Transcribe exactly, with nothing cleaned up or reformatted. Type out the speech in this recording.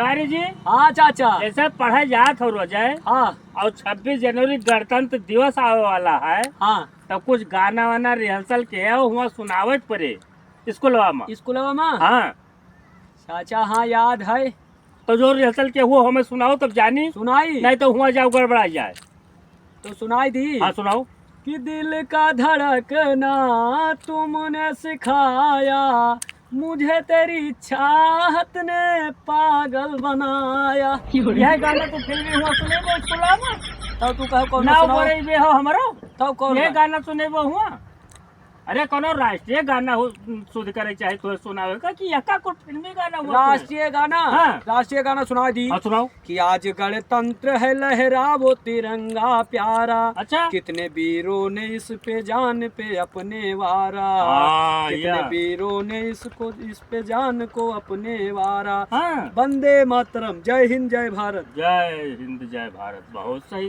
तिवारी जी, हाँ चाचा। जैसे पढ़े जात हो रोजे, हाँ। और छब्बीस जनवरी गणतंत्र दिवस आवे वाला है, हाँ। तो कुछ गाना वाना rehearsal के है, हुआ सुनावे के पड़े स्कूलवा में। स्कूलवा में? हाँ। चाचा, हाँ, याद है। तो जो rehearsal के हुआ हमें सुनाओ, तब जानी। सुनाई? नहीं तो हुआ जाओ गड़बड़ा जाए। तो सुनाई दी। हाँ, सुनाओ। कि दिल का धड़कना तुमने सिखाया, मुझे तेरी चाहत ने पागल बनाया। यह गाना तो फिल्मी हुआ सुनेबो स्कूलवा में। तब तू कहो कौन ना सुनाओ? बोले बे हो हमरो। तब कौन ये गा-? गाना सुनेबो हुआ। अरे, कोनो राष्ट्रीय गाना हो, शुद्ध करे चाहे तो सुनावे का कि यका कुछ फिल्मी गाना हुआ सुने? राष्ट्रीय गाना? हाँ। राष्ट्रीय गाना सुना दी। हाँ, सुनाओ। कि आज गणतंत्र है, लहराओ तिरंगा प्यारा। अच्छा। कितने वीरों ने इस पे जान पे अपने वारा। हाँ, कितने या। वीरों ने इसको, इस पे जान को अपने वारा। हाँ। वंदे मातरम, जय हिंद, जय भारत। जय हिंद, जय भारत। बहुत सही।